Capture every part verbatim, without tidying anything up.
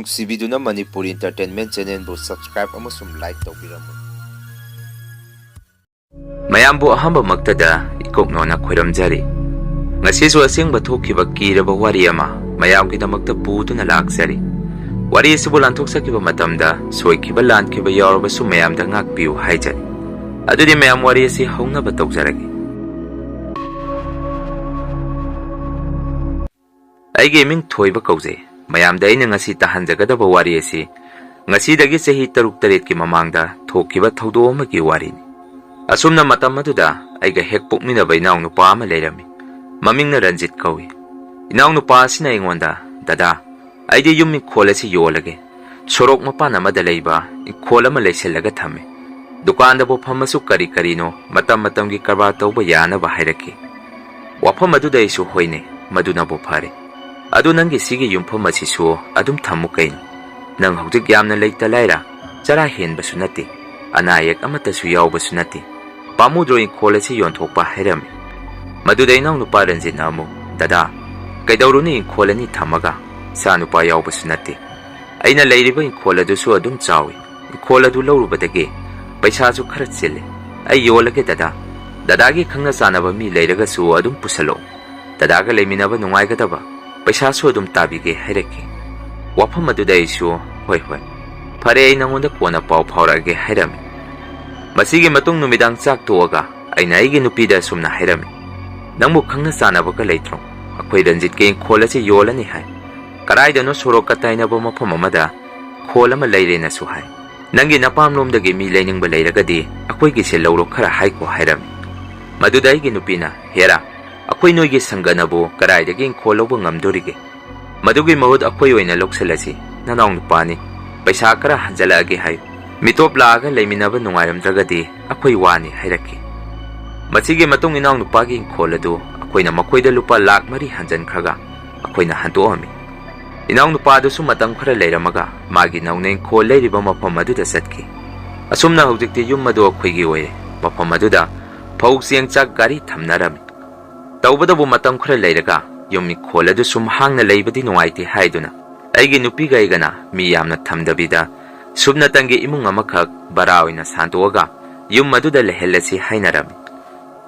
ꯅꯨꯡꯁꯤꯕꯤꯗꯨꯅ Manipuri Entertainment Channelꯕꯨ subscribe ꯑꯃꯁꯨꯡ like ꯇꯧꯕꯤꯔꯝꯃꯨ꯫ ꯃꯌꯥꯝꯕꯨ ꯑꯍꯥꯟꯕꯃꯛꯇꯗ ꯏꯀꯣꯛꯅꯣꯅ ꯈꯣꯏꯔꯝꯖꯔꯤ꯫ ꯉꯁꯤꯁꯨ ꯑꯁꯦꯡꯕ ꯊꯣꯛꯈꯤꯕ ꯀꯤꯔꯕ ꯋꯥꯔꯤ ꯑꯃ ꯃꯌꯥꯝꯒꯤꯗꯃꯛꯇ ꯄꯨꯗꯨꯅ ꯂꯥꯛꯆꯔꯤ꯫ ꯋꯥꯔꯤ ꯑꯁꯤꯕꯨ ꯂꯥꯟꯊꯣꯛꯆꯈꯤꯕ ꯃꯇꯝꯗ ꯁꯣꯏꯈꯤꯕ ꯂꯥꯟꯈꯤꯕ ꯌꯥꯎꯔꯕꯁꯨ ꯃꯌꯥꯝꯗ ꯉꯥꯛꯄꯤꯌꯨ ꯍꯥꯏꯖꯔꯤ꯫ ꯑꯗꯨꯗꯤ ꯃꯌꯥꯝ ꯋꯥꯔꯤ ꯑꯁꯤ ꯍꯧꯅꯕ ꯇꯧꯖꯔꯒꯦ꯫ ꯑꯩꯒꯤ ꯃꯤꯡ ꯊꯣꯏꯕ ꯀꯧꯖꯩ꯫ ꯃꯌꯥꯝꯗ ꯑꯩꯅ ꯉꯁꯤ ꯇꯥꯍꯟꯖꯒꯗꯕ ꯋꯥꯔꯤ ꯑꯁꯤ ꯉꯁꯤꯗꯒꯤ ꯆꯍꯤ ꯇꯔꯨꯛ ꯇꯔꯦꯠꯀꯤ ꯃꯃꯥꯡꯗ ꯊꯣꯛꯈꯤꯕ ꯊꯧꯗꯣꯛ ꯑꯃꯒꯤ ꯋꯥꯔꯤꯅꯤ꯫ ꯑꯁꯨꯝꯅ ꯃꯇꯝ ꯑꯗꯨꯗ ꯑꯩꯒ ꯍꯦꯛ ꯄꯣꯛꯃꯤꯟꯅꯕ ꯏꯅꯥꯎꯅꯨꯄꯥ ꯑꯃ ꯂꯩꯔꯝꯃꯤ꯫ ꯃꯃꯤꯡꯅ ꯔꯟꯖꯤꯠ ꯀꯧꯏ꯫ ꯏꯅꯥꯎꯅꯨꯄꯥ ꯑꯁꯤꯅ ꯑꯩꯉꯣꯟꯗ, "ꯗꯗꯥ, ꯑꯩꯗꯤ ꯌꯨꯝ ꯏꯪꯈꯣꯜ ꯑꯁꯤ ꯌꯣꯜꯂꯒꯦ꯫ ꯁꯣꯔꯣꯛ ꯃꯄꯥꯟ ꯑꯃꯗ ꯂꯩꯕ ꯏꯪꯈꯣꯜ ꯑꯃ ꯂꯩꯁꯤꯜꯂꯒ ꯊꯝꯃꯦ꯫ ꯗꯨꯀꯥꯟꯗꯕꯨ ꯐꯝꯃꯁꯨ ꯀꯔꯤ ꯀꯔꯤꯅꯣ ꯃꯇꯝ ꯃꯇꯝꯒꯤ ꯀꯔꯕꯥꯔ ꯇꯧꯕ ꯌꯥꯅꯕ" ꯍꯥꯏꯔꯛꯈꯤ꯫ ꯋꯥꯐꯝ ꯑꯗꯨꯗ ꯑꯩꯁꯨ, "ꯍꯣꯏꯅꯦ, ꯃꯗꯨꯅꯕꯨ ꯐꯔꯦ꯫ ꯑꯗꯨ ꯅꯪꯒꯤ ꯁꯤꯒꯤ ꯌꯨꯝꯐꯝ ꯑꯁꯤꯁꯨ ꯑꯗꯨꯝ ꯊꯝꯃꯨ ꯀꯩꯅꯣ꯫ ꯅꯪ ꯍꯧꯖꯤꯛ ꯌꯥꯝꯅ ꯂꯩꯇ ꯂꯥꯏꯔ, ꯆꯔꯥ ꯍꯦꯟꯕꯁꯨ ꯅꯠꯇꯦ, ꯑꯅꯥ ꯑꯌꯦꯛ ꯑꯃꯠꯇꯁꯨ ꯌꯥꯎꯕꯁꯨ ꯅꯠꯇꯦ꯫ ꯄꯥꯝꯃꯨꯗ꯭ꯔꯣ ꯏꯪꯈꯣꯜ ꯑꯁꯤ ꯌꯣꯟꯊꯣꯛꯄ?" ꯍꯥꯏꯔꯝꯃꯤ꯫ ꯃꯗꯨꯗ ꯏꯅꯥꯎꯅꯨꯄꯥ ꯔꯟꯖꯤꯠꯅ ꯑꯃꯨꯛ, "ꯗꯗꯥ, ꯀꯩꯗꯧꯔꯨꯅꯤ ꯏꯪꯈꯣꯜ ꯑꯅꯤ ꯊꯝꯃꯒ? ꯏꯆꯥ ꯅꯨꯄꯥ ꯌꯥꯎꯕꯁꯨ ꯅꯠꯇꯦ꯫ ꯑꯩꯅ ꯂꯩꯔꯤꯕ ꯏꯪꯈꯣꯜ ꯑꯗꯨꯁꯨ ꯑꯗꯨꯝ ꯆꯥꯎꯏ꯫ ꯏꯪꯈꯣꯜ ꯑꯗꯨ ꯂꯧꯔꯨꯕꯗꯒꯤ ꯄꯩꯁꯥꯁꯨ ꯈꯔ ꯆꯤꯜꯂꯦ꯫ ꯑꯩ ꯌꯣꯜꯂꯒꯦ ꯗꯗꯥ꯫ ꯗꯗꯥꯒꯤ ꯈꯪꯅ ꯆꯥꯟꯅꯕ ꯃꯤ ꯂꯩꯔꯒꯁꯨ ꯑꯗꯨꯝ ꯄꯨꯁꯜꯂꯛꯑꯣ꯫ ꯗꯗꯥꯒ ꯂꯩꯃꯤꯟꯅꯕ ꯅꯨꯡꯉꯥꯏꯒꯗꯕ, ꯄꯩꯁꯥꯁꯨ ꯑꯗꯨꯝ ꯇꯥꯕꯤꯒꯦ" ꯍꯥꯏꯔꯛꯈꯤ꯫ ꯋꯥꯐꯝ ꯑꯗꯨꯗ ꯑꯩꯁꯨ, "ꯍꯣꯏ, ꯍꯣꯏ, ꯐꯔꯦ, ꯑꯩ ꯅꯉꯣꯟꯗ ꯀꯣꯟꯅ ꯄꯥꯎ ꯐꯥꯎꯔꯛꯑꯒꯦ" ꯍꯥꯏꯔꯝꯃꯤ꯫ ꯃꯁꯤꯒꯤ ꯃꯇꯨꯡ ꯅꯨꯃꯤꯗꯥꯡ ꯆꯥꯛ ꯇꯣꯛꯑꯒ ꯑꯩꯅ ꯑꯩꯒꯤ ꯅꯨꯄꯤꯗ ꯑꯁꯨꯝꯅ ꯍꯥꯏꯔꯝꯃꯤ, "ꯅꯪꯕꯨ ꯈꯪꯅ ꯆꯥꯟꯅꯕꯒ ꯂꯩꯇ꯭ꯔꯣ? ꯑꯩꯈꯣꯏ ꯔꯟꯖꯤꯠꯀꯤ ꯏꯪꯈꯣꯜ ꯑꯁꯤ ꯌꯣꯜꯂꯅꯤ ꯍꯥꯏ꯫ ꯀꯗꯥꯏꯗꯅꯣ ꯁꯣꯔꯣꯛꯀ ꯇꯥꯏꯅꯕ ꯃꯐꯝ ꯑꯃꯗ ꯏꯪꯈꯣꯜ ꯑꯃ ꯂꯩꯔꯦꯅꯁꯨ ꯍꯥꯏ꯫ ꯅꯪꯒꯤ ꯅꯄꯥꯝꯂꯣꯝꯗꯒꯤ ꯃꯤ ꯂꯩꯅꯤꯡꯕ ꯂꯩꯔꯒꯗꯤ ꯑꯩꯈꯣꯏꯒꯤꯁꯦ ꯂꯧꯔꯣ ꯈꯔ ꯍꯥꯏꯈꯣ" ꯍꯥꯏꯔꯝꯃꯤ꯫ ꯃꯗꯨꯗ ꯑꯩꯒꯤ ꯅꯨꯄꯤꯅ, "ꯍꯦꯔꯥ, ꯑꯩꯈꯣꯏ ꯅꯣꯏꯒꯤ ꯁꯪꯒꯅꯕꯨ ꯀꯗꯥꯏꯗꯒꯤ ꯏꯪꯈꯣꯜ ꯂꯧꯕ ꯉꯝꯗꯣꯔꯤꯒꯦ? ꯃꯗꯨꯒꯤ ꯃꯍꯨꯠ ꯑꯩꯈꯣꯏ ꯑꯣꯏꯅ ꯂꯧꯁꯤꯜꯂꯁꯤ, ꯅꯅꯥꯎ ꯅꯨꯄꯥꯅꯤ꯫ ꯄꯩꯁꯥ ꯈꯔ ꯍꯟꯖꯤꯜꯂꯛꯑꯒꯦ ꯍꯥꯏꯌꯨ꯫ ꯃꯤꯇꯣꯞ ꯂꯥꯛꯑꯒ ꯂꯩꯃꯤꯟꯅꯕ ꯅꯨꯡꯉꯥꯏꯔꯝꯗ꯭ꯔꯒꯗꯤ ꯑꯩꯈꯣꯏ ꯋꯥꯅꯤ" ꯍꯥꯏꯔꯛꯈꯤ꯫ ꯃꯁꯤꯒꯤ ꯃꯇꯨꯡ ꯏꯅꯥꯎ ꯅꯨꯄꯥꯒꯤ ꯏꯪꯈꯣꯜ ꯑꯗꯨ ꯑꯩꯈꯣꯏꯅ ꯃꯈꯣꯏꯗ ꯂꯨꯄꯥ ꯂꯥꯈ ꯃꯔꯤ ꯍꯟꯖꯤꯟꯈ꯭ꯔꯒ ꯑꯩꯈꯣꯏꯅ ꯍꯟꯗꯣꯛꯑꯝꯃꯤ꯫ ꯏꯅꯥꯎ ꯅꯨꯄꯥ ꯑꯗꯨꯁꯨ ꯃꯇꯝ ꯈꯔ ꯂꯩꯔꯝꯃꯒ ꯃꯥꯒꯤ ꯅꯧꯅ ꯏꯪꯈꯣꯜ ꯂꯩꯔꯤꯕ ꯃꯐꯝ ꯑꯗꯨꯗ ꯆꯠꯈꯤ꯫ ꯑꯁꯨꯝꯅ ꯍꯧꯖꯤꯛꯇꯤ ꯌꯨꯝ ꯑꯗꯨ ꯑꯩꯈꯣꯏꯒꯤ ꯑꯣꯏꯔꯦ꯫ ꯃꯐꯝ ꯑꯗꯨꯗ ꯐꯧ ꯆꯦꯡ ꯆꯥꯛ ꯒꯥꯔꯤ ꯊꯝꯅꯔꯝꯃꯤ꯫ ꯇꯧꯕꯇꯕꯨ ꯃꯇꯝ ꯈꯔ ꯂꯩꯔꯒ ꯌꯨꯝ ꯏꯪꯈꯣꯜ ꯑꯗꯨ ꯁꯨꯝ ꯍꯥꯡꯅ ꯂꯩꯕꯗꯤ ꯅꯨꯡꯉꯥꯏꯇꯦ ꯍꯥꯏꯗꯨꯅ ꯑꯩꯒꯤ ꯅꯨꯄꯤꯒ ꯑꯩꯒꯅ ꯃꯤ ꯌꯥꯝꯅ ꯊꯝꯗꯕꯤꯗ ꯁꯨꯞꯅꯇꯪꯒꯤ ꯏꯃꯨꯡ ꯑꯃꯈꯛ ꯚꯔꯥ ꯑꯣꯏꯅ ꯁꯥꯟꯗꯣꯛꯑꯒ ꯌꯨꯝ ꯑꯗꯨꯗ ꯂꯩꯍꯜꯂꯁꯤ ꯍꯥꯏꯅꯔꯝꯃꯤ꯫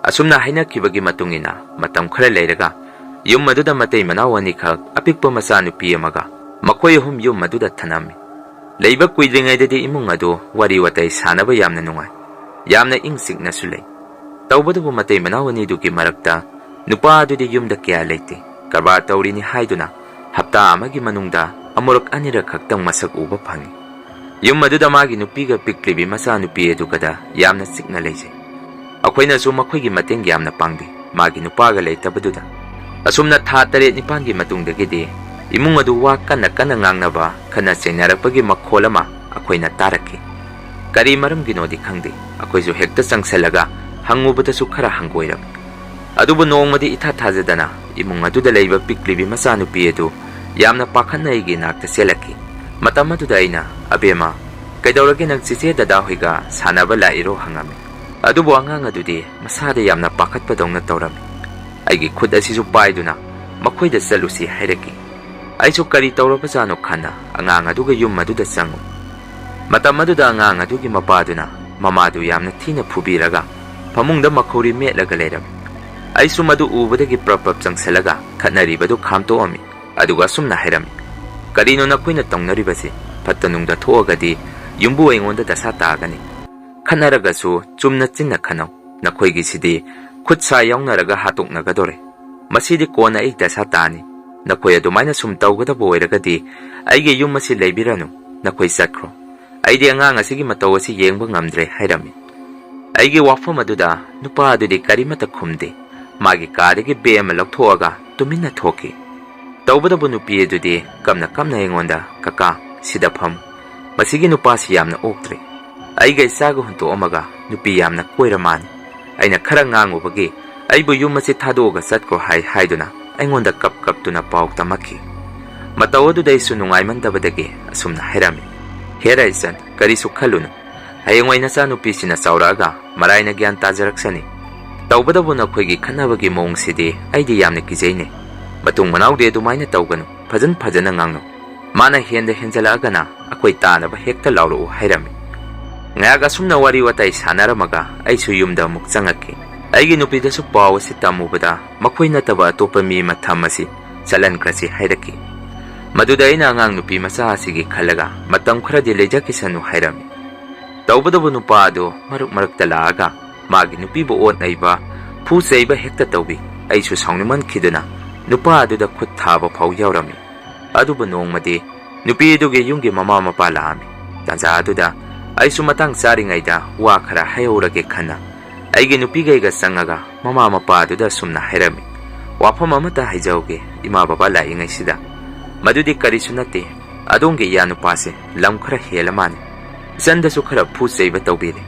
ꯑꯁꯨꯝꯅ ꯍꯥꯏꯅꯈꯤꯕꯒꯤ ꯃꯇꯨꯡ ꯏꯟꯅ ꯃꯇꯝ ꯈꯔ ꯂꯩꯔꯒ ꯌꯨꯝ ꯑꯗꯨꯗ ꯃꯇꯩ ꯃꯅꯥꯎ ꯑꯅꯤꯈꯛ ꯑꯄꯤꯛꯄ ꯃꯆꯥꯅꯨꯄꯤ ꯑꯃꯒ ꯃꯈꯣꯏ ꯑꯍꯨꯝ ꯌꯨꯝ ꯑꯗꯨꯗ ꯊꯅꯝꯃꯤ꯫ ꯂꯩꯕ ꯀꯨꯏꯗ꯭ꯔꯤꯉꯩꯗꯗꯤ ꯏꯃꯨꯡ ꯑꯗꯨ ꯋꯥꯔꯤ ꯋꯥꯇꯥꯏ ꯁꯥꯟꯅꯕ ꯌꯥꯝꯅ ꯅꯨꯡꯉꯥꯏ꯫ ꯌꯥꯝꯅ ꯏꯪ ꯆꯤꯛꯅꯁꯨ ꯂꯩ꯫ ꯇꯧꯕꯇꯕꯨ ꯃꯇꯩ ꯃꯅꯥꯎ ꯑꯅꯤꯗꯨꯒꯤ ꯃꯔꯛꯇ ꯅꯨꯄꯥ ꯑꯗꯨꯗꯤ ꯌꯨꯝꯗ ꯀꯌꯥ ꯂꯩꯇꯦ꯫ ꯀꯔꯕꯥꯔ ꯇꯧꯔꯤꯅꯤ ꯍꯥꯏꯗꯨꯅ ꯍꯞꯇꯥ ꯑꯃꯒꯤ ꯃꯅꯨꯡꯗ ꯑꯃꯨꯔꯛ ꯑꯅꯤꯔꯛ ꯈꯛꯇꯪ ꯃꯁꯛ ꯎꯕ ꯐꯪꯉꯤ꯫ ꯌꯨꯝ ꯑꯗꯨꯗ ꯃꯥꯒꯤ ꯅꯨꯄꯤꯒ ꯄꯤꯛꯂꯤꯕꯤ ꯃꯆꯥꯅꯨꯄꯤ ꯑꯗꯨꯒꯗ ꯌꯥꯝꯅ ꯆꯤꯛꯅ ꯂꯩꯖꯩ꯫ ꯑꯩꯈꯣꯏꯅꯁꯨ ꯃꯈꯣꯏꯒꯤ ꯃꯇꯦꯡ ꯌꯥꯝꯅ ꯄꯥꯡꯕꯤ꯫ ꯃꯥꯒꯤ ꯅꯨꯄꯥꯒ ꯂꯩꯇꯕꯗꯨꯗ꯫ ꯑꯁꯨꯝꯅ ꯊꯥ ꯇꯔꯦꯠ ꯅꯤꯄꯥꯟꯒꯤ ꯃꯇꯨꯡꯗꯒꯤꯗꯤ ꯏꯃꯨꯡ ꯑꯗꯨ ꯋꯥ ꯀꯟꯅ ꯀꯟꯅ ꯉꯥꯡꯅꯕ, ꯈꯠꯅ ꯆꯩꯅꯔꯛꯄꯒꯤ ꯃꯈꯣꯜ ꯑꯃ ꯑꯩꯈꯣꯏꯅ ꯇꯥꯔꯛꯈꯤ꯫ ꯀꯔꯤ ꯃꯔꯝꯒꯤꯅꯣꯗꯤ ꯈꯪꯗꯦ, ꯑꯩꯈꯣꯏꯁꯨ ꯍꯦꯛꯇ ꯆꯪꯁꯜꯂꯒ ꯍꯪꯉꯨꯕꯗꯁꯨ ꯈꯔ ꯍꯪꯒꯣꯏꯔꯝꯃꯤ꯫ ꯑꯗꯨꯕꯨ ꯅꯣꯡꯃꯗꯤ ꯏꯊꯥ ꯊꯥꯖꯗꯅ ꯏꯃꯨꯡ ꯑꯗꯨꯗ ꯂꯩꯕ ꯄꯤꯛꯂꯤꯕꯤ ꯃꯆꯥꯅꯨꯄꯤ ꯑꯗꯨ ꯌꯥꯝꯅ ꯄꯥꯈꯠꯅ ꯑꯩꯒꯤ ꯏꯅꯥꯛꯇ ꯆꯦꯜꯂꯛꯈꯤ꯫ ꯃꯇꯝ ꯑꯗꯨꯗ ꯑꯩꯅ, "ꯑꯕꯦꯝꯃ, ꯀꯩꯗꯧꯔꯒꯦ, ꯅꯪ ꯆꯤꯆꯦ ꯗꯗꯥ ꯍꯣꯏꯒ ꯁꯥꯟꯅꯕ ꯂꯥꯛꯏꯔꯣ?" ꯍꯪꯉꯝꯃꯤ꯫ ꯑꯗꯨꯕꯨ ꯑꯉꯥꯡ ꯑꯗꯨꯗꯤ ꯃꯁꯥꯗ ꯌꯥꯝꯅ ꯄꯥꯈꯠꯄꯗꯧꯅ ꯇꯧꯔꯝꯃꯤ꯫ ꯑꯩꯒꯤ ꯈꯨꯠ ꯑꯁꯤꯁꯨ ꯄꯥꯏꯗꯨꯅ ꯃꯈꯣꯏꯗ ꯆꯠꯂꯨꯁꯤ ꯍꯥꯏꯔꯛꯈꯤ꯫ ꯑꯩꯁꯨ ꯀꯔꯤ ꯇꯧꯔꯕꯖꯥꯠꯅꯣ ꯈꯟꯅ ꯑꯉꯥꯡ ꯑꯗꯨꯒ ꯌꯨꯝ ꯑꯗꯨꯗ ꯆꯪꯉꯨ꯫ ꯃꯇꯝ ꯑꯗꯨꯗ ꯑꯉꯥꯡ ꯑꯗꯨꯒꯤ ꯃꯄꯥꯗꯨꯅ ꯃꯃꯥꯗꯨ ꯌꯥꯝꯅ ꯊꯤꯅ ꯐꯨꯕꯤꯔꯒ ꯐꯃꯨꯡꯗ ꯃꯈꯧꯔꯤ ꯃꯦꯠꯂꯒ ꯂꯩꯔꯝꯃꯤ꯫ ꯑꯩꯁꯨ ꯃꯗꯨ ꯎꯕꯗꯒꯤ ꯄ꯭ꯔꯞ ꯄ꯭ꯔꯞ ꯆꯪꯁꯤꯜꯂꯒ ꯈꯠꯅꯔꯤꯕꯗꯨ ꯈꯥꯝꯇꯣꯛꯑꯝꯃꯤ꯫ ꯑꯗꯨꯒ ꯑꯁꯨꯝꯅ ꯍꯥꯏꯔꯝꯃꯤ, "ꯀꯔꯤꯅꯣ ꯅꯈꯣꯏꯅ ꯇꯧꯅꯔꯤꯕꯁꯤ? ꯐꯠꯇ ꯅꯨꯡꯗ ꯊꯣꯛꯑꯒꯗꯤ ꯌꯨꯝꯕꯨ ꯑꯩꯉꯣꯟꯗ ꯗꯁꯥ ꯇꯥꯒꯅꯤ꯫ ꯈꯠꯅꯔꯒꯁꯨ ꯆꯨꯝꯅ ꯆꯤꯟꯅ ꯈꯟꯅꯧ꯫ ꯅꯈꯣꯏꯒꯤꯁꯤꯗꯤ ꯈꯨꯠ ꯁꯥ ꯌꯥꯎꯅꯔꯒ ꯍꯥꯠꯇꯣꯛꯅꯒꯗꯣꯔꯦ꯫ ꯃꯁꯤꯗꯤ ꯀꯣꯟꯅ ꯑꯩ ꯗꯁꯥ ꯇꯥꯅꯤ꯫ ꯅꯈꯣꯏ ꯑꯗꯨꯃꯥꯏꯅ ꯁꯨꯝ ꯇꯧꯒꯗꯕ ꯑꯣꯏꯔꯒꯗꯤ ꯑꯩꯒꯤ ꯌꯨꯝ ꯑꯁꯤ ꯂꯩꯕꯤꯔꯅꯨ꯫ ꯅꯈꯣꯏ ꯆꯠꯈ꯭ꯔꯣ꯫ ꯑꯩꯗꯤ ꯑꯉꯥꯡ ꯑꯁꯤꯒꯤ ꯃꯇꯧ ꯑꯁꯤ ꯌꯦꯡꯕ ꯉꯝꯗ꯭ꯔꯦ" ꯍꯥꯏꯔꯝꯃꯤ꯫ ꯑꯩꯒꯤ ꯋꯥꯐꯝ ꯑꯗꯨꯗ ꯅꯨꯄꯥ ꯑꯗꯨꯗꯤ ꯀꯔꯤꯃꯠꯇ ꯈꯨꯝꯗꯦ꯫ ꯃꯥꯒꯤ ꯀꯥꯗꯒꯤ ꯕꯦꯒ ꯑꯃ ꯂꯧꯊꯣꯛꯑꯒ ꯇꯨꯃꯤꯟꯅ ꯊꯣꯛꯈꯤ꯫ ꯇꯧꯕꯇꯕꯨ ꯅꯨꯄꯤ ꯑꯗꯨꯗꯤ ꯀꯞꯅ ꯀꯞꯅ ꯑꯩꯉꯣꯟꯗ, "ꯀꯀꯥ, ꯁꯤꯗ ꯐꯝ꯫ ꯃꯁꯤꯒꯤ ꯅꯨꯄꯥꯁꯤ ꯌꯥꯝꯅ ꯑꯣꯛꯇ꯭ꯔꯦ꯫ ꯑꯩꯒ ꯏꯆꯥꯒ ꯍꯨꯟꯇꯣꯛꯑꯝꯃꯒ ꯅꯨꯄꯤ ꯌꯥꯝꯅ ꯀꯣꯏꯔ ꯃꯥꯅꯤ꯫ ꯑꯩꯅ ꯈꯔ ꯉꯥꯡꯉꯨꯕꯒꯤ ꯑꯩꯕꯨ ꯌꯨꯝ ꯑꯁꯤ ꯊꯥꯗꯣꯛꯑꯒ ꯆꯠꯈ꯭ꯔꯣ ꯍꯥꯏ" ꯍꯥꯏꯗꯨꯅ ꯑꯩꯉꯣꯟꯗ ꯀꯞ ꯀꯞꯇꯨꯅ ꯄꯥꯎ ꯇꯝꯃꯛꯈꯤ꯫ ꯃꯇꯧ ꯑꯗꯨꯗ ꯑꯩꯁꯨ ꯅꯨꯡꯉꯥꯏꯃꯟꯗꯕꯗꯒꯤ ꯑꯁꯨꯝꯅ ꯍꯥꯏꯔꯝꯃꯤ, "ꯍꯦ ꯔꯥꯏꯆꯟ, ꯀꯔꯤꯁꯨ ꯈꯜꯂꯨꯅꯨ꯫ ꯍꯌꯦꯡꯋꯥꯏ ꯅꯆꯥꯅꯨꯄꯤꯁꯤꯅ ꯆꯥꯎꯔꯛꯑꯒ ꯃꯔꯥꯏꯅ ꯒ꯭ꯌꯥꯟ ꯇꯥꯖꯔꯛꯁꯅꯤ꯫ ꯇꯧꯕꯇꯕꯨ ꯅꯈꯣꯏꯒꯤ ꯈꯠꯅꯕꯒꯤ ꯃꯑꯣꯡꯁꯤꯗꯤ ꯑꯩꯗꯤ ꯌꯥꯝꯅ ꯀꯤꯖꯩꯅꯦ꯫ ꯃꯇꯨꯡ ꯃꯅꯥꯎꯗꯤ ꯑꯗꯨꯃꯥꯏꯅ ꯇꯧꯒꯅꯨ, ꯐꯖꯟ ꯐꯖꯅ ꯉꯥꯡꯅꯧ"꯫ ꯃꯥꯅ ꯍꯦꯟꯗ ꯍꯦꯟꯖꯜꯂꯛꯑꯒꯅ ꯑꯩꯈꯣꯏ ꯇꯥꯅꯕ ꯍꯦꯛꯇ ꯂꯥꯎꯔꯛꯎ ꯍꯥꯏꯔꯝꯃꯤ꯫ ꯉꯥꯏꯍꯥꯛ ꯑꯁꯨꯝꯅ ꯋꯥꯔꯤ ꯋꯥꯇꯥꯏ ꯁꯥꯟꯅꯔꯝꯃꯒ ꯑꯩꯁꯨ ꯌꯨꯝꯗ ꯑꯃꯨꯛ ꯆꯪꯉꯛꯈꯤ꯫ ꯑꯩꯒꯤ ꯅꯨꯄꯤꯗꯁꯨ ꯄꯥꯎ ꯑꯁꯤ ꯇꯝꯃꯨꯕꯗ ꯃꯈꯣꯏ ꯅꯠꯇꯕ ꯑꯇꯣꯞꯄ ꯃꯤ ꯑꯃ ꯊꯝꯃꯁꯤ, ꯆꯠꯍꯟꯈ꯭ꯔꯁꯤ ꯍꯥꯏꯔꯛꯈꯤ꯫ ꯃꯗꯨꯗ ꯑꯩꯅ ꯑꯉꯥꯡ ꯅꯨꯄꯤ ꯃꯆꯥ ꯑꯁꯤꯒꯤ ꯈꯜꯂꯒ ꯃꯇꯝ ꯈꯔꯗꯤ ꯂꯩꯖꯈꯤꯁꯅꯨ ꯍꯥꯏꯔꯝꯃꯤ꯫ ꯇꯧꯕꯇꯕꯨ ꯅꯨꯄꯥ ꯑꯗꯨ ꯃꯔꯛ ꯃꯔꯛꯇ ꯂꯥꯛꯑꯒ ꯃꯥꯒꯤ ꯅꯨꯄꯤꯕꯨ ꯑꯣꯠ ꯅꯩꯕ, ꯐꯨ ꯆꯩꯕ ꯍꯦꯛꯇ ꯇꯧꯕꯤ꯫ ꯑꯩꯁꯨ ꯁꯥꯎꯅꯤꯡꯃꯟꯈꯤꯗꯨꯅ ꯅꯨꯄꯥ ꯑꯗꯨꯗ ꯈꯨꯠ ꯊꯥꯕ ꯐꯥꯎ ꯌꯥꯎꯔꯝꯃꯤ꯫ ꯑꯗꯨꯕꯨ ꯅꯣꯡꯃꯗꯤ ꯅꯨꯄꯤ ꯑꯗꯨꯒꯤ ꯌꯨꯝꯒꯤ ꯃꯃꯥ ꯃꯄꯥ ꯂꯥꯛꯑꯝꯃꯤ꯫ ꯇꯥꯟꯖꯥ ꯑꯗꯨꯗ ꯑꯩꯁꯨ ꯃꯇꯥꯡ ꯆꯥꯔꯤꯉꯩꯗ ꯋꯥ ꯈꯔ ꯍꯥꯏꯍꯧꯔꯒꯦ ꯈꯟꯅ ꯑꯩꯒꯤ ꯅꯨꯄꯤꯒꯩꯒ ꯆꯪꯉꯒ ꯃꯃꯥ ꯃꯄꯥ ꯑꯗꯨꯗ ꯁꯨꯝꯅ ꯍꯥꯏꯔꯝꯃꯤ, "ꯋꯥꯐꯝ ꯑꯃꯇ ꯍꯥꯏꯖꯍꯧꯒꯦ ꯏꯃꯥ ꯕꯕꯥ ꯂꯥꯛꯏꯉꯩꯁꯤꯗ꯫ ꯃꯗꯨꯗꯤ ꯀꯔꯤꯁꯨ ꯅꯠꯇꯦ, ꯑꯗꯣꯝꯒꯤ ꯏꯌꯥ ꯅꯨꯄꯥꯁꯦ ꯂꯝ ꯈꯔ ꯍꯦꯜꯂ ꯃꯥꯜꯂꯦ꯫ ꯏꯆꯟꯗꯁꯨ ꯈꯔ ꯐꯨ ꯆꯩꯕ ꯇꯧꯕꯤꯔꯦ꯫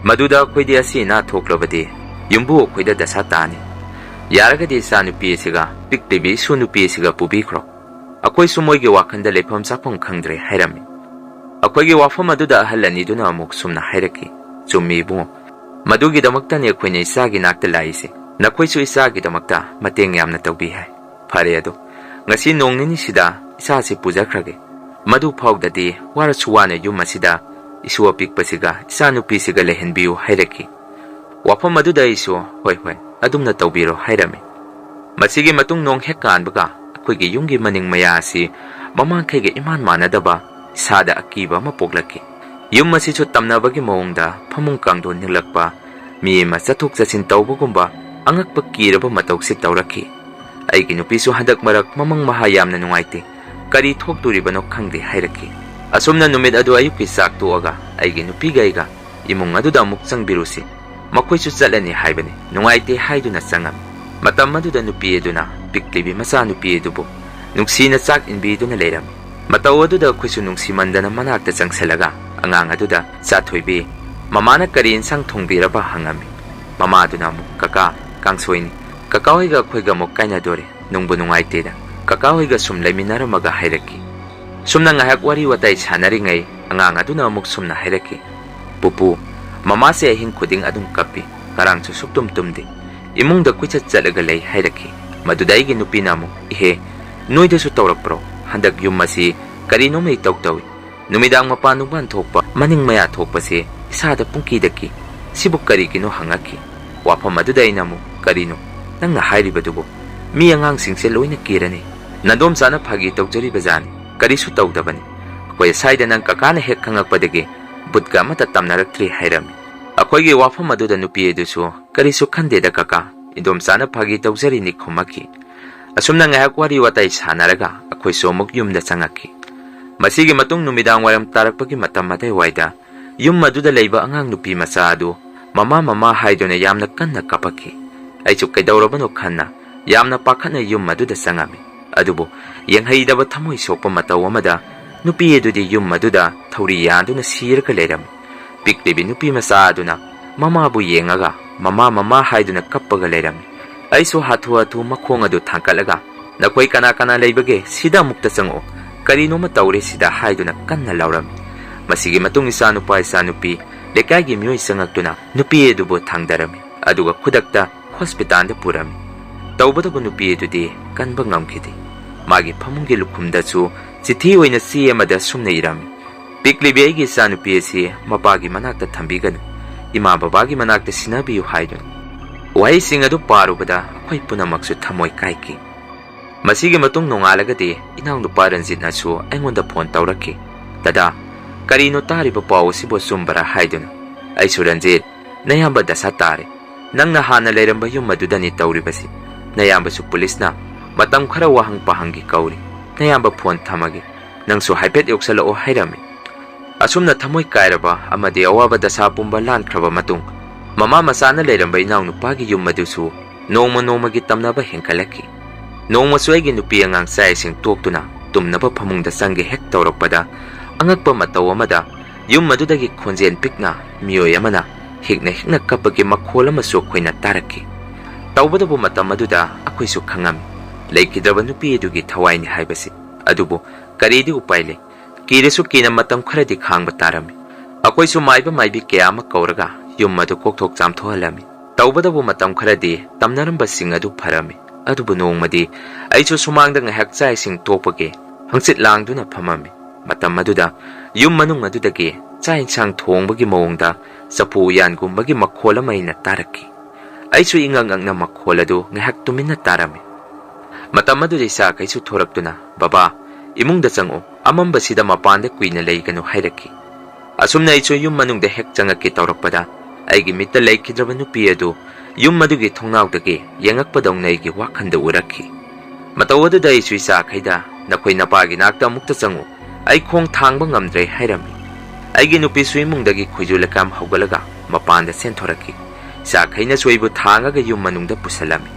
ꯃꯗꯨꯗ ꯑꯩꯈꯣꯏꯗꯤ ꯑꯁꯤ ꯑꯅꯥ ꯊꯣꯛꯂꯕꯗꯤ ꯌꯨꯝꯕꯨ ꯑꯩꯈꯣꯏꯗ ꯗꯁꯥ ꯇꯥꯅꯤ꯫ ꯌꯥꯔꯒꯗꯤ ꯏꯆꯥ ꯅꯨꯄꯤ ꯑꯁꯤꯒ ꯄꯤꯛꯂꯤꯕꯤ ꯏꯁꯨ ꯅꯨꯄꯤ ꯑꯁꯤꯒ ꯄꯨꯕꯤꯈ꯭ꯔꯣ꯫ ꯑꯩꯈꯣꯏꯁꯨ ꯃꯣꯏꯒꯤ ꯋꯥꯈꯜꯗ ꯂꯩꯐꯝ ꯆꯥꯐꯝ ꯈꯪꯗ꯭ꯔꯦ" ꯍꯥꯏꯔꯝꯃꯤ꯫ ꯑꯩꯈꯣꯏꯒꯤ ꯋꯥꯐꯝ ꯑꯗꯨꯗ ꯑꯍꯜ ꯑꯅꯤꯗꯨꯅ ꯑꯃꯨꯛ ꯁꯨꯝꯅ ꯍꯥꯏꯔꯛꯈꯤ, "ꯆꯨꯝꯃꯤ ꯏꯕꯨꯡꯉꯣ, ꯃꯗꯨꯒꯤꯗꯃꯛꯇꯅꯤ ꯑꯩꯈꯣꯏꯅ ꯏꯆꯥꯒꯤ ꯅꯥꯛꯇ ꯂꯥꯛꯏꯁꯦ꯫ ꯅꯈꯣꯏꯁꯨ ꯏꯆꯥꯒꯤꯗꯃꯛꯇ ꯃꯇꯦꯡ ꯌꯥꯝꯅ ꯇꯧꯕꯤ ꯍꯥꯏ꯫ ꯐꯔꯦ ꯑꯗꯣ, ꯉꯁꯤ ꯅꯣꯡ ꯅꯤꯅꯤꯁꯤꯗ ꯏꯆꯥꯁꯤ ꯄꯨꯖꯈ꯭ꯔꯒꯦ꯫ ꯃꯗꯨ ꯐꯥꯎꯗꯗꯤ ꯋꯥꯔꯁꯨ ꯋꯥꯅ ꯌꯨꯝ ꯑꯁꯤꯗ ꯏꯁꯨ ꯑꯄꯤꯛꯄꯁꯤꯒ ꯏꯆꯥꯅꯨꯄꯤꯁꯤꯒ ꯂꯩꯍꯟꯕꯤꯌꯨ" ꯍꯥꯏꯔꯛꯈꯤ꯫ ꯋꯥꯐꯝ ꯑꯗꯨꯗ ꯑꯩꯁꯨ, "ꯍꯣꯏ, ꯍꯣꯏ, ꯑꯗꯨꯝꯅ ꯇꯧꯕꯤꯔꯣ" ꯍꯥꯏꯔꯝꯃꯤ꯫ ꯃꯁꯤꯒꯤ ꯃꯇꯨꯡ ꯅꯣꯡ ꯍꯦꯛ ꯀꯥꯟꯕꯒ ꯑꯩꯈꯣꯏꯒꯤ ꯌꯨꯝꯒꯤ ꯃꯅꯤꯡ ꯃꯌꯥ ꯑꯁꯤ ꯃꯃꯥꯡꯈꯩꯒ ꯏꯃꯥꯟ ꯃꯥꯟꯅꯗꯕ ꯏꯁꯥꯗ ꯑꯀꯤꯕ ꯑꯃ ꯄꯣꯛꯂꯛꯈꯤ꯫ ꯌꯨꯝ ꯑꯁꯤꯁꯨ ꯇꯝꯅꯕꯒꯤ ꯃꯑꯣꯡꯗ ꯐꯃꯨꯡ ꯀꯥꯡꯊꯣꯟ ꯅꯤꯛꯂꯛꯄ, ꯃꯤ ꯑꯃ ꯆꯠꯊꯣꯛ ꯆꯠꯁꯤꯟ ꯇꯧꯕꯒꯨꯝꯕ ꯑꯉꯛꯄ ꯀꯤꯔꯕ ꯃꯇꯧꯁꯤ ꯇꯧꯔꯛꯈꯤ꯫ ꯑꯩꯒꯤ ꯅꯨꯄꯤꯁꯨ ꯍꯟꯗꯛ ꯃꯔꯛ ꯃꯃꯪ ꯃꯍꯥ ꯌꯥꯝꯅ ꯅꯨꯡꯉꯥꯏꯇꯦ, ꯀꯔꯤ ꯊꯣꯛꯇꯣꯔꯤꯕꯅꯣ ꯈꯪꯗꯦ ꯍꯥꯏꯔꯛꯈꯤ꯫ ꯑꯁꯨꯝꯅ ꯅꯨꯃꯤꯠ ꯑꯗꯨ ꯑꯌꯨꯛꯀꯤ ꯆꯥꯛ ꯇꯣꯛꯑꯒ ꯑꯩꯒꯤ ꯅꯨꯄꯤꯒ ꯑꯩꯒ ꯏꯃꯨꯡ ꯑꯗꯨꯗ ꯑꯃꯨꯛ ꯆꯪꯕꯤꯔꯨꯁꯤ, ꯃꯈꯣꯏꯁꯨ ꯆꯠꯂꯅꯤ ꯍꯥꯏꯕꯅꯤ, ꯅꯨꯡꯉꯥꯏꯇꯦ ꯍꯥꯏꯗꯨꯅ ꯆꯪꯉꯝꯃꯤ꯫ ꯃꯇꯝ ꯑꯗꯨꯗ ꯅꯨꯄꯤ ꯑꯗꯨꯅ ꯄꯤꯛꯂꯤꯕꯤ ꯃꯆꯥꯅꯨꯄꯤ ꯑꯗꯨꯕꯨ ꯅꯨꯡꯁꯤꯅ ꯆꯥꯛ ꯏꯟꯕꯤꯗꯨꯅ ꯂꯩꯔꯝꯃꯤ꯫ ꯃꯇꯧ ꯑꯗꯨꯗ ꯑꯩꯈꯣꯏꯁꯨ ꯅꯨꯡꯁꯤꯃꯟꯗꯅ ꯃꯅꯥꯛꯇ ꯆꯪꯁꯤꯜꯂꯒ ꯑꯉꯥꯡ ꯑꯗꯨꯗ, "ꯆꯥꯊꯣꯏꯕꯤ, ꯃꯃꯥꯅ ꯀꯔꯤ ꯏꯟꯁꯥꯡ ꯊꯣꯡꯕꯤꯔꯕ?" ꯍꯪꯉꯝꯃꯤ꯫ ꯃꯃꯥ ꯑꯗꯨꯅ ꯑꯃꯨꯛ, "ꯀꯀꯥ, ꯀꯥꯡꯁꯣꯏꯅꯤ꯫ ꯀꯀꯥ ꯍꯣꯏꯒ ꯑꯩꯈꯣꯏꯒ ꯑꯃꯨꯛ ꯀꯥꯏꯅꯗꯣꯔꯦ꯫ ꯅꯨꯡꯕꯨ ꯅꯨꯡꯉꯥꯏꯇꯦꯗ"꯫ ꯀꯀꯥ ꯍꯣꯏꯒ ꯁꯨꯝ ꯂꯩꯃꯤꯟꯅꯔꯝꯃꯒ ꯍꯥꯏꯔꯛꯈꯤ꯫ ꯁꯨꯝꯅ ꯉꯥꯏꯍꯥꯛ ꯋꯥꯔꯤ ꯋꯥꯇꯥꯏ ꯁꯥꯟꯅꯔꯤꯉꯩ ꯑꯉꯥꯡ ꯑꯗꯨꯅ ꯑꯃꯨꯛ ꯁꯨꯝꯅ ꯍꯥꯏꯔꯛꯈꯤ, "ꯄꯨꯄꯨ, ꯃꯃꯥꯁꯦ ꯑꯍꯤꯡ ꯈꯨꯗꯤꯡ ꯑꯗꯨꯝ ꯀꯞꯄꯤ, ꯉꯔꯥꯡꯁꯨ ꯁꯨꯛꯇꯨꯝ ꯇꯨꯝꯗꯦ, ꯏꯃꯨꯡꯗ ꯀꯣꯏꯆꯠ ꯆꯠꯂꯒ ꯂꯩ" ꯍꯥꯏꯔꯛꯈꯤ꯫ ꯃꯗꯨꯗ ꯑꯩꯒꯤ ꯅꯨꯄꯤꯅ ꯑꯃꯨꯛ, "ꯏꯍꯦ, ꯅꯣꯏꯗꯁꯨ ꯇꯧꯔꯛꯄ꯭ꯔꯣ? ꯍꯟꯗꯛ ꯌꯨꯝ ꯑꯁꯤ ꯀꯔꯤꯅꯣꯝꯃ ꯏꯇꯧ ꯇꯧꯏ꯫ ꯅꯨꯃꯤꯗꯥꯡ ꯃꯄꯥꯟ ꯅꯨꯡꯕꯥꯟ ꯊꯣꯛꯄ, ꯃꯅꯤꯡ ꯃꯌꯥ ꯊꯣꯛꯄꯁꯦ ꯏꯁꯥꯗ ꯄꯨꯡꯀꯤꯗ ꯀꯤ꯫ ꯁꯤꯕꯨ ꯀꯔꯤꯒꯤꯅꯣ ꯍꯪꯉꯛꯈꯤ꯫ ꯋꯥꯐꯝ ꯑꯗꯨꯗ ꯑꯩꯅ ꯑꯃꯨꯛ, "ꯀꯔꯤꯅꯣ ꯅꯪꯅ ꯍꯥꯏꯔꯤꯕꯗꯨꯕꯨ? ꯃꯤ ꯑꯉꯥꯡꯁꯤꯡꯁꯦ ꯂꯣꯏꯅ ꯀꯤꯔꯅꯤ꯫ ꯅꯗꯣꯝꯆꯥꯅ ꯐꯥꯒꯤ ꯇꯧꯖꯔꯤꯕꯖꯥꯠꯅꯤ, ꯀꯔꯤꯁꯨ ꯇꯧꯗꯕꯅꯤ꯫ ꯑꯩꯈꯣꯏ ꯁ꯭ꯋꯥꯏꯗ ꯅꯪ ꯀꯀꯥꯅ ꯍꯦꯛ ꯈꯪꯉꯛꯄꯗꯒꯤ ꯕꯨꯠꯀ ꯑꯃꯠꯇ ꯇꯝꯅꯔꯛꯇ꯭ꯔꯤ" ꯍꯥꯏꯔꯝꯃꯤ꯫ ꯑꯩꯈꯣꯏꯒꯤ ꯋꯥꯐꯝ ꯑꯗꯨꯗ ꯅꯨꯄꯤ ꯑꯗꯨꯁꯨ, "ꯀꯔꯤꯁꯨ ꯈꯟꯗꯦꯗ ꯀꯀꯥ, ꯏꯟꯗꯣꯝꯆꯥꯅ ꯐꯥꯒꯤ ꯇꯧꯖꯔꯤꯅꯤ" ꯈꯨꯝꯃꯛꯈꯤ꯫ ꯑꯁꯨꯝꯅ ꯉꯥꯏꯍꯥꯛ ꯋꯥꯔꯤ ꯋꯥꯇꯥꯏ ꯁꯥꯟꯅꯔꯒ ꯑꯩꯈꯣꯏꯁꯨ ꯑꯃꯨꯛ ꯌꯨꯝꯗ ꯆꯪꯉꯛꯈꯤ꯫ ꯃꯁꯤꯒꯤ ꯃꯇꯨꯡ ꯅꯨꯃꯤꯗꯥꯡ ꯋꯥꯏꯔꯝ ꯇꯥꯔꯛꯄꯒꯤ ꯃꯇꯝ ꯑꯗꯨꯋꯥꯏꯗ ꯌꯨꯝ ꯑꯗꯨꯗ ꯂꯩꯕ ꯑꯉꯥꯡ ꯅꯨꯄꯤ ꯃꯆꯥ ꯑꯗꯨ "ꯃꯃꯥ, ꯃꯃꯥ" ꯍꯥꯏꯗꯨꯅ ꯌꯥꯝꯅ ꯀꯟꯅ ꯀꯞꯄꯛꯈꯤ꯫ ꯑꯩꯁꯨ ꯀꯩꯗꯧꯔꯕꯅꯣ ꯈꯟꯅ ꯌꯥꯝꯅ ꯄꯥꯈꯠꯅ ꯌꯨꯝ ꯑꯗꯨꯗ ꯆꯪꯉꯝꯃꯤ꯫ ꯑꯗꯨꯕꯨ ꯌꯦꯡꯍꯩꯗꯕ ꯊꯃꯣꯏ ꯁꯣꯛꯄ ꯃꯇꯧ ꯑꯃꯗ ꯅꯨꯄꯤ ꯑꯗꯨꯗꯤ ꯌꯨꯝ ꯑꯗꯨꯗ ꯊꯧꯔꯤ ꯌꯥꯟꯗꯨꯅ ꯁꯤꯔꯒ ꯂꯩꯔꯝꯃꯤ꯫ ꯄꯤꯛꯂꯤꯕꯤ ꯅꯨꯄꯤ ꯃꯆꯥ ꯑꯗꯨꯅ ꯃꯃꯥꯕꯨ ꯌꯦꯡꯉꯒ "ꯃꯃꯥ, ꯃꯃꯥ" ꯍꯥꯏꯗꯨꯅ ꯀꯞꯄꯒ ꯂꯩꯔꯝꯃꯤ꯫ ꯑꯩꯁꯨ ꯍꯥꯊꯨ ꯍꯥꯊꯨ ꯃꯈꯣꯡ ꯑꯗꯨ ꯊꯥꯡꯀꯠꯂꯒ, "ꯅꯈꯣꯏ ꯀꯅꯥ ꯀꯅꯥ ꯂꯩꯕꯒꯦ? ꯁꯤꯗ ꯑꯃꯨꯛꯇ ꯆꯪꯉꯛꯑꯣ꯫ ꯀꯔꯤꯅꯣꯃ ꯇꯧꯔꯦ ꯁꯤꯗ" ꯍꯥꯏꯗꯨꯅ ꯀꯟꯅ ꯂꯥꯎꯔꯝꯃꯤ꯫ ꯃꯁꯤꯒꯤ ꯃꯇꯨꯡ ꯏꯆꯥꯅꯨꯄꯥ ꯏꯆꯥꯅꯨꯄꯤ ꯂꯩꯀꯥꯏꯒꯤ ꯃꯤꯑꯣꯏ ꯆꯪꯉꯛꯇꯨꯅ ꯅꯨꯄꯤ ꯑꯗꯨꯕꯨ ꯊꯥꯡꯗꯔꯝꯃꯤ꯫ ꯑꯗꯨꯒ ꯈꯨꯗꯛꯇ ꯍꯣꯁꯄꯤꯇꯥꯜꯗ ꯄꯨꯔꯝꯃꯤ꯫ ꯇꯧꯕꯇꯕꯨ ꯅꯨꯄꯤ ꯑꯗꯨꯗꯤ ꯀꯟꯕ ꯉꯝꯈꯤꯗꯦ꯫ ꯃꯥꯒꯤ ꯐꯃꯨꯡꯒꯤ ꯂꯨꯈꯨꯝꯗꯁꯨ ꯆꯤꯊꯤ ꯑꯣꯏꯅ ꯆꯦ ꯑꯃꯗ ꯁꯨꯝꯅ ꯏꯔꯝꯃꯤ: "ꯄꯤꯛꯂꯤꯕꯤ ꯑꯩꯒꯤ ꯏꯆꯥꯅꯨꯄꯤ ꯑꯁꯤ ꯃꯄꯥꯒꯤ ꯃꯅꯥꯛꯇ ꯊꯝꯕꯤꯒꯅꯨ, ꯏꯃꯥ ꯕꯕꯥꯒꯤ ꯃꯅꯥꯛꯇ ꯁꯤꯟꯅꯕꯤꯌꯨ" ꯍꯥꯏꯗꯨꯅ꯫ ꯋꯥꯍꯩꯁꯤꯡ ꯑꯗꯨ ꯄꯥꯔꯨꯕꯗ ꯑꯩꯈꯣꯏ ꯄꯨꯝꯅꯃꯛꯁꯨ ꯊꯃꯣꯏ ꯀꯥꯏꯈꯤ꯫ ꯃꯁꯤꯒꯤ ꯃꯇꯨꯡ ꯅꯣꯡꯉꯥꯜꯂꯒꯗꯤ ꯏꯅꯥꯎꯅꯨꯄꯥ ꯔꯟꯖꯤꯠꯅꯁꯨ ꯑꯩꯉꯣꯟꯗ ꯐꯣꯟ ꯇꯧꯔꯛꯈꯤ, "ꯗꯗꯥ, ꯀꯔꯤꯅꯣ ꯇꯥꯔꯤꯕ ꯄꯥꯎ ꯑꯁꯤꯕꯨ ꯑꯆꯨꯝꯕꯔꯥ?" ꯍꯥꯏꯗꯨꯅ꯫ ꯑꯩꯁꯨ, "ꯔꯟꯖꯤꯠ, ꯅꯌꯥꯝꯕ ꯗꯁꯥ ꯇꯥꯔꯦ꯫ ꯅꯪꯅ ꯍꯥꯟꯅ ꯂꯩꯔꯝꯕ ꯌꯨꯝ ꯑꯗꯨꯗꯅꯤ ꯇꯧꯔꯤꯕꯁꯤ꯫ ꯅꯌꯥꯝꯕꯁꯨ ꯄꯨꯂꯤꯁꯅ ꯃꯇꯝ ꯈꯔ ꯋꯥꯍꯪ ꯄꯥꯍꯪꯒꯤ ꯀꯧꯔꯤ꯫ ꯅꯌꯥꯝꯕ ꯐꯣꯟ ꯊꯝꯃꯒꯦ꯫ ꯅꯪꯁꯨ ꯍꯥꯏꯐꯦꯠ ꯌꯧꯁꯜꯂꯛꯑꯣ" ꯍꯥꯏꯔꯝꯃꯤ꯫ ꯑꯁꯨꯝꯅ ꯊꯃꯣꯏ ꯀꯥꯏꯔꯕ ꯑꯃꯗꯤ ꯑꯋꯥꯕ ꯗꯁꯥ ꯄꯨꯝꯕ ꯂꯥꯟꯈ꯭ꯔꯕ ꯃꯇꯨꯡ, ꯃꯃꯥ ꯃꯆꯥꯅ ꯂꯩꯔꯝꯕ ꯏꯅꯥꯎꯅꯨꯄꯥꯒꯤ ꯌꯨꯝ ꯑꯗꯨꯁꯨ ꯅꯣꯡꯃ ꯅꯣꯡꯃꯒꯤ ꯇꯝꯅꯕ ꯍꯦꯟꯒꯠꯂꯛꯈꯤ꯫ ꯅꯣꯡꯃꯁꯨ ꯑꯩꯒꯤ ꯅꯨꯄꯤ ꯑꯉꯥꯡ ꯆꯥꯛ ꯏꯁꯤꯡ ꯇꯣꯛꯇꯨꯅ ꯇꯨꯝꯅꯕ ꯐꯃꯨꯡꯗ ꯆꯪꯒꯦ ꯍꯦꯛ ꯇꯧꯔꯛꯄꯗ, ꯑꯉꯛꯄ ꯃꯇꯧ ꯑꯃꯗ ꯌꯨꯝ ꯑꯗꯨꯗꯒꯤ ꯈꯣꯟꯖꯦꯜ ꯄꯤꯛꯅ ꯃꯤꯑꯣꯏ ꯑꯃꯅ ꯍꯤꯛꯅ ꯍꯤꯛꯅ ꯀꯞꯄꯒꯤ ꯃꯈꯣꯜ ꯑꯃꯁꯨ ꯑꯩꯈꯣꯏꯅ ꯇꯥꯔꯛꯈꯤ꯫ ꯇꯧꯕꯇꯕꯨ ꯃꯇꯝ ꯑꯗꯨꯗ ꯑꯩꯈꯣꯏꯁꯨ ꯈꯪꯉꯝꯃꯤ, ꯂꯩꯈꯤꯗ꯭ꯔꯕ ꯅꯨꯄꯤ ꯑꯗꯨꯒꯤ ꯊꯋꯥꯏꯅꯤ ꯍꯥꯏꯕꯁꯤ꯫ ꯑꯗꯨꯕꯨ ꯀꯔꯤꯗꯤ ꯎꯄꯥꯏ ꯂꯩ? ꯀꯤꯔꯁꯨ ꯀꯤꯅ ꯃꯇꯝ ꯈꯔꯗꯤ ꯈꯥꯡꯕ ꯇꯥꯔꯝꯃꯤ꯫ ꯑꯩꯈꯣꯏꯁꯨ ꯃꯥꯏꯕ ꯃꯥꯏꯕꯤ ꯀꯌꯥ ꯑꯃ ꯀꯧꯔꯒ ꯌꯨꯝ ꯑꯗꯨ ꯀꯣꯛꯊꯣꯛ ꯆꯥꯝꯊꯣꯛꯍꯜꯂꯝꯃꯤ꯫ ꯇꯧꯕꯇꯕꯨ ꯃꯇꯝ ꯈꯔꯗꯤ ꯇꯝꯅꯔꯝꯕꯁꯤꯡ ꯑꯗꯨ ꯐꯔꯝꯃꯤ꯫ ꯑꯗꯨꯕꯨ ꯅꯣꯡꯃꯗꯤ ꯑꯩꯁꯨ ꯁꯨꯃꯥꯡꯗ ꯉꯥꯏꯍꯥꯛ ꯆꯥꯛ ꯏꯁꯤꯡ ꯇꯣꯛꯄꯒꯤ ꯍꯪꯆꯤꯠ ꯂꯥꯡꯗꯨꯅ ꯐꯝꯃꯝꯃꯤ꯫ ꯃꯇꯝ ꯑꯗꯨꯗ ꯌꯨꯝ ꯃꯅꯨꯡ ꯑꯗꯨꯗꯒꯤ ꯆꯥꯛ ꯏꯟꯁꯥꯡ ꯊꯣꯡꯕꯒꯤ ꯃꯑꯣꯡꯗ ꯆꯐꯨ ꯎꯌꯥꯟꯒꯨꯝꯕꯒꯤ ꯃꯈꯣꯜ ꯑꯃ ꯑꯩꯅ ꯇꯥꯔꯛꯈꯤ꯫ ꯑꯩꯁꯨ ꯏꯉꯛ ꯉꯛꯅ ꯃꯈꯣꯜ ꯑꯗꯨ ꯉꯥꯏꯍꯥꯛ ꯇꯨꯃꯤꯟꯅ ꯇꯥꯔꯝꯃꯤ꯫ ꯃꯇꯝ ꯑꯗꯨꯗ ꯏꯆꯥꯈꯩꯁꯨ ꯊꯣꯔꯛꯇꯨꯅ, "ꯕꯕꯥ, ꯏꯃꯨꯡꯗ ꯆꯪꯉꯨ, ꯑꯃꯝꯕꯁꯤꯗ ꯃꯄꯥꯟꯗ ꯀꯨꯏꯅ ꯂꯩꯒꯅꯨ" ꯍꯥꯏꯔꯛꯈꯤ꯫ ꯑꯁꯨꯝꯅ ꯑꯩꯁꯨ ꯌꯨꯝ ꯃꯅꯨꯡꯗ ꯍꯦꯛ ꯆꯪꯉꯛꯀꯦ ꯇꯧꯔꯛꯄꯗ, ꯑꯩꯒꯤ ꯃꯤꯠꯇ ꯂꯩꯈꯤꯗ꯭ꯔꯕ ꯅꯨꯄꯤ ꯑꯗꯨ ꯌꯨꯝ ꯑꯗꯨꯒꯤ ꯊꯣꯡꯅꯥꯎꯗꯒꯤ ꯌꯦꯡꯉꯛꯄꯗꯧꯅ ꯑꯩꯒꯤ ꯋꯥꯈꯜꯗ ꯎꯔꯛꯈꯤ꯫ ꯃꯇꯧ ꯑꯗꯨꯗ ꯑꯩꯁꯨ ꯏꯆꯥꯈꯩꯗ, "ꯅꯈꯣꯏ ꯅꯄꯥꯒꯤ ꯅꯥꯛꯇ ꯑꯃꯨꯛꯇ ꯆꯪꯉꯨ, ꯑꯩ ꯈꯣꯡ ꯊꯥꯡꯕ ꯉꯝꯗ꯭ꯔꯦ" ꯍꯥꯏꯔꯝꯃꯤ꯫ ꯑꯩꯒꯤ ꯅꯨꯄꯤꯁꯨ ꯏꯃꯨꯡꯗꯒꯤ ꯈꯣꯏꯖꯨ ꯂꯩꯀꯥꯝ ꯍꯧꯒꯠꯂꯒ ꯃꯄꯥꯟꯗ ꯆꯦꯟꯊꯣꯔꯛꯈꯤ꯫ ꯏꯆꯥꯈꯩꯅꯁꯨ ꯑꯩꯕꯨ ꯊꯥꯡꯉꯒ ꯌꯨꯝ ꯃꯅꯨꯡꯗ ꯄꯨꯁꯜꯂꯝꯃꯤ꯫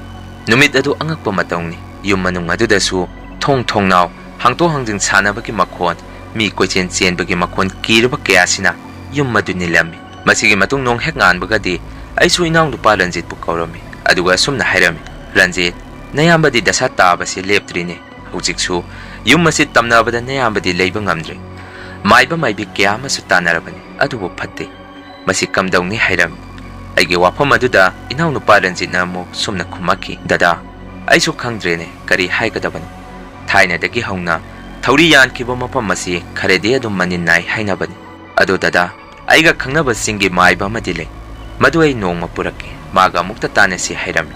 ꯅꯨꯃꯤꯠ ꯑꯗꯨ ꯑꯉꯛꯄ ꯃꯇꯧꯅꯤ꯫ ꯌꯨꯝ ꯃꯅꯨꯡ ꯑꯗꯨꯗꯁꯨ ꯊꯣꯡ ꯊꯣꯡꯅꯥꯎ ꯍꯥꯡꯗꯣꯛ ꯍꯥꯡꯖꯤꯟ ꯁꯥꯟꯅꯕꯒꯤ ꯃꯈꯣꯟ, ꯃꯤ ꯀꯣꯏꯆꯦꯟ ꯆꯦꯟꯕꯒꯤ ꯃꯈꯣꯟ ꯀꯤꯔꯕ ꯀꯌꯥꯁꯤꯅ ꯌꯨꯝ ꯑꯗꯨ ꯅꯤꯜꯂꯝꯃꯤ꯫ ꯃꯁꯤꯒꯤ ꯃꯇꯨꯡ ꯅꯣꯡ ꯍꯦꯛ ꯉꯥꯟꯕꯒꯗꯤ ꯑꯩꯁꯨ ꯏꯅꯥꯎꯅꯨꯄꯥ ꯔꯟꯖꯤꯠꯄꯨ ꯀꯧꯔꯝꯃꯤ, ꯑꯗꯨꯒ ꯑꯁꯨꯝꯅ ꯍꯥꯏꯔꯝꯃꯤ, "ꯔꯟꯖꯤꯠ, ꯅꯌꯥꯝꯕꯗꯤ ꯗꯁꯥ ꯇꯥꯕꯁꯦ ꯂꯦꯞꯇ꯭ꯔꯤꯅꯦ꯫ ꯍꯧꯖꯤꯛꯁꯨ ꯌꯨꯝ ꯑꯁꯤ ꯇꯝꯅꯕꯗ ꯅꯌꯥꯝꯕꯗꯤ ꯂꯩꯕ ꯉꯝꯗ꯭ꯔꯦ꯫ ꯃꯥꯏꯕ ꯃꯥꯏꯕꯤ ꯀꯌꯥ ꯑꯃꯁꯨ ꯇꯥꯟꯅꯔꯕꯅꯤ, ꯑꯗꯨꯕꯨ ꯐꯠꯇꯦ꯫ ꯃꯁꯤ ꯀꯝꯗꯧꯅꯤ?" ꯍꯥꯏꯔꯝꯃꯤ꯫ ꯑꯩꯒꯤ ꯋꯥꯐꯝ ꯑꯗꯨꯗ ꯏꯅꯥꯎꯅꯨꯄꯥ ꯔꯟꯖꯤꯠꯅ ꯑꯃꯨꯛ ꯁꯨꯝꯅ ꯈꯨꯝꯃꯛꯈꯤ, "ꯗꯗꯥ, ꯑꯩꯁꯨ ꯈꯪꯗ꯭ꯔꯦꯅꯦ, ꯀꯔꯤ ꯍꯥꯏꯒꯗꯕꯅꯣ꯫ ꯊꯥꯏꯅꯗꯒꯤ ꯍꯧꯅ ꯊꯧꯔꯤ ꯌꯥꯟꯈꯤꯕ ꯃꯐꯝ ꯑꯁꯤ ꯈꯔꯗꯤ ꯑꯗꯨꯝ ꯃꯅꯤꯟ ꯅꯥꯏ ꯍꯥꯏꯅꯕꯅꯤ꯫ ꯑꯗꯣ ꯗꯗꯥ, ꯑꯩꯒ ꯈꯪꯅꯕ ꯆꯤꯡꯒꯤ ꯃꯥꯏꯕ ꯑꯃꯗꯤ ꯂꯩ꯫ ꯃꯗꯨ ꯑꯩ ꯅꯣꯡꯃ ꯄꯨꯔꯛꯀꯦ, ꯃꯥꯒ ꯑꯃꯨꯛꯇ ꯇꯥꯟꯅꯁꯤ" ꯍꯥꯏꯔꯝꯃꯤ꯫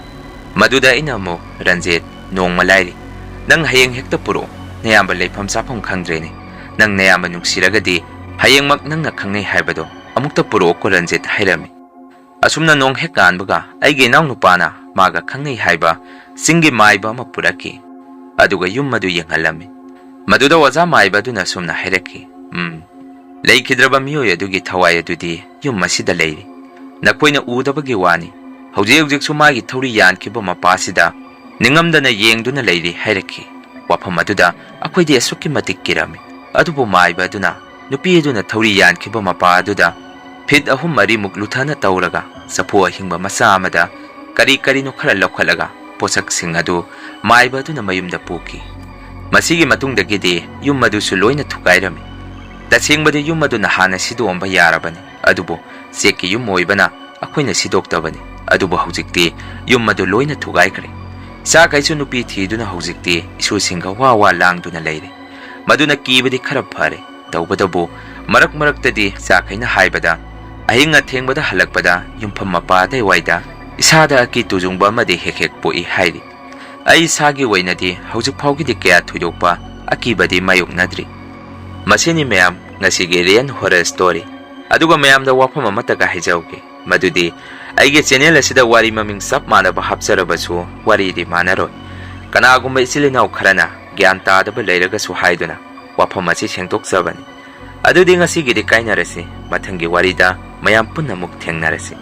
ꯃꯗꯨꯗ ꯑꯩꯅ ꯑꯃꯨꯛ, "ꯔꯟꯖꯤꯠ, ꯅꯣꯡꯃ ꯂꯥꯏꯔꯤ꯫ ꯅꯪ ꯍꯌꯦꯡ ꯍꯦꯛꯇ ꯄꯨꯔꯛꯑꯣ꯫ ꯅꯌꯥꯝꯕ ꯂꯩꯐꯝ ꯆꯥꯐꯝ ꯈꯪꯗ꯭ꯔꯦꯅꯦ꯫ ꯅꯪ ꯅꯌꯥꯝꯕ ꯅꯨꯡꯁꯤꯔꯒꯗꯤ ꯍꯌꯦꯡꯃꯛ ꯅꯪꯅ ꯈꯪꯅꯩ ꯍꯥꯏꯕꯗꯣ ꯑꯃꯨꯛꯇ ꯄꯨꯔꯛꯑꯣꯀꯣ ꯔꯟꯖꯤꯠ" ꯍꯥꯏꯔꯝꯃꯤ꯫ ꯑꯁꯨꯝꯅ ꯅꯣꯡ ꯍꯦꯛ ꯉꯥꯟꯕꯒ ꯑꯩꯒꯤ ꯏꯅꯥꯎꯅꯨꯄꯥꯅ ꯃꯥꯒ ꯈꯪꯅꯩ ꯍꯥꯏꯕ ꯆꯤꯡꯒꯤ ꯃꯥꯏꯕ ꯑꯃ ꯄꯨꯔꯛꯈꯤ꯫ ꯑꯗꯨꯒ ꯌꯨꯝ ꯑꯗꯨ ꯌꯦꯡꯍꯜꯂꯝꯃꯤ꯫ ꯃꯗꯨꯗ ꯑꯣꯖꯥ ꯃꯥꯏꯕ ꯑꯗꯨꯅ ꯑꯁꯨꯝꯅ ꯍꯥꯏꯔꯛꯈꯤ, "ꯎꯝ, ꯂꯩꯈꯤꯗ꯭ꯔꯕ ꯃꯤꯑꯣꯏ ꯑꯗꯨꯒꯤ ꯊꯋꯥꯏ ꯑꯗꯨꯗꯤ ꯌꯨꯝ ꯑꯁꯤꯗ ꯂꯩꯔꯤ꯫ ꯅꯈꯣꯏꯅ ꯎꯗꯕꯒꯤ ꯋꯥꯅꯤ꯫ ꯍꯧꯖꯤꯛ ꯍꯧꯖꯤꯛꯁꯨ ꯃꯥꯒꯤ ꯊꯧꯔꯤ ꯌꯥꯟꯈꯤꯕ ꯃꯄꯥꯁꯤꯗ ꯅꯤꯡꯉꯝꯗꯅ ꯌꯦꯡꯗꯨꯅ ꯂꯩꯔꯤ" ꯍꯥꯏꯔꯛꯈꯤ꯫ ꯋꯥꯐꯝ ꯑꯗꯨꯗ ꯑꯩꯈꯣꯏꯗꯤ ꯑꯁꯨꯛꯀꯤ ꯃꯇꯤꯛ ꯀꯤꯔꯝꯃꯤ꯫ ꯑꯗꯨꯕꯨ ꯃꯥꯏꯕ ꯑꯗꯨꯅ ꯅꯨꯄꯤ ꯑꯗꯨꯅ ꯊꯧꯔꯤ ꯌꯥꯟꯈꯤꯕ ꯃꯄꯥ ꯑꯗꯨꯗ ꯐꯤꯠ ꯑꯍꯨꯝ ꯃꯔꯤꯃꯨꯛ ꯂꯨꯊꯅ ꯇꯧꯔꯒ ꯆꯐꯨ ꯑꯍꯤꯡꯕ ꯃꯆꯥ ꯑꯃꯗ ꯀꯔꯤ ꯀꯔꯤꯅꯣ ꯈꯔ ꯂꯧꯈꯠꯂꯒ ꯄꯣꯠꯁꯛꯁꯤꯡ ꯑꯗꯨ ꯃꯥꯏꯕ ꯑꯗꯨꯅ ꯃꯌꯨꯝꯗ ꯄꯨꯈꯤ꯫ ꯃꯁꯤꯒꯤ ꯃꯇꯨꯡꯗꯒꯤꯗꯤ ꯌꯨꯝ ꯑꯗꯨꯁꯨ ꯂꯣꯏꯅ ꯊꯨꯒꯥꯏꯔꯝꯃꯤ꯫ ꯇꯁꯦꯡꯕꯗꯤ ꯌꯨꯝ ꯑꯗꯨ ꯅꯍꯥꯟꯅ ꯁꯤꯗꯣꯛꯑꯝꯕ ꯌꯥꯔꯕꯅꯤ, ꯑꯗꯨꯕꯨ ꯆꯦꯛꯀꯤ ꯌꯨꯝ ꯑꯣꯏꯕꯅ ꯑꯩꯈꯣꯏꯅ ꯁꯤꯗꯣꯛꯇꯕꯅꯤ꯫ ꯑꯗꯨꯕꯨ ꯍꯧꯖꯤꯛꯇꯤ ꯌꯨꯝ ꯑꯗꯨ ꯂꯣꯏꯅ ꯊꯨꯒꯥꯏꯈ꯭ꯔꯦ꯫ ꯏꯆꯥꯈꯩꯁꯨ ꯅꯨꯄꯤ ꯊꯤꯗꯨꯅ ꯍꯧꯖꯤꯛꯇꯤ ꯏꯁꯨꯁꯤꯡꯒ ꯋꯥ ꯋꯥ ꯂꯥꯡꯗꯨꯅ ꯂꯩꯔꯦ꯫ ꯃꯗꯨꯅ ꯀꯤꯕꯗꯤ ꯈꯔ ꯐꯔꯦ꯫ ꯇꯧꯕꯇꯕꯨ ꯃꯔꯛ ꯃꯔꯛꯇꯗꯤ ꯆꯥꯛꯈꯩꯅ ꯍꯥꯏꯕꯗ ꯑꯍꯤꯡ ꯑꯊꯦꯡꯕꯗ ꯍꯜꯂꯛꯄꯗ ꯌꯨꯝꯐꯝ ꯃꯄꯥ ꯑꯗꯥꯏꯋꯥꯏꯗ ꯏꯁꯥꯗ ꯑꯀꯤ ꯇꯨꯖꯨꯡꯕ ꯑꯃꯗꯤ ꯍꯦꯛ ꯍꯦꯛ ꯄꯣꯛꯏ ꯍꯥꯏꯔꯤ꯫ ꯑꯩ ꯏꯁꯥꯒꯤ ꯑꯣꯏꯅꯗꯤ ꯍꯧꯖꯤꯛ ꯐꯥꯎꯒꯤꯗꯤ ꯀꯌꯥ ꯊꯣꯏꯗꯣꯛꯄ ꯑꯀꯤꯕꯗꯤ ꯃꯥꯌꯣꯛꯅꯗ꯭ꯔꯤ꯫ ꯃꯁꯤꯅꯤ ꯃꯌꯥꯝ ꯉꯁꯤꯒꯤ Real Horror Story꯫ ꯑꯗꯨꯒ ꯃꯌꯥꯝꯗ ꯋꯥꯐꯝ ꯑꯃꯠꯇꯒ ꯍꯥꯏꯖꯍꯧꯒꯦ, ꯃꯗꯨꯗꯤ ꯑꯩꯒꯤ channel ꯑꯁꯤꯗ ꯋꯥꯔꯤ ꯃꯃꯤꯡ ꯆꯞ ꯃꯥꯟꯅꯕ ꯍꯥꯞꯆꯔꯕꯁꯨ ꯋꯥꯔꯤꯗꯤ ꯃꯥꯟꯅꯔꯣꯏ꯫ ꯀꯅꯥꯒꯨꯝꯕ ꯏꯆꯤꯜ ꯏꯅꯥꯎ ꯈꯔꯅ ꯒ꯭ꯌꯥꯟ ꯇꯥꯗꯕ ꯂꯩꯔꯒꯁꯨ ꯍꯥꯏꯗꯨꯅ ꯋꯥꯐꯝ ꯑꯁꯤ ꯁꯦꯡꯗꯣꯛꯆꯕꯅꯤ꯫ ꯑꯗꯨꯗꯤ ꯉꯁꯤꯒꯤꯗꯤ ꯀꯥꯏꯅꯔꯁꯤ, ꯃꯊꯪꯒꯤ ꯋꯥꯔꯤꯗ ꯃꯌꯥꯝ ꯄꯨꯟꯅ ꯑꯃꯨꯛ ꯊꯦꯡꯅꯔꯁꯤ꯫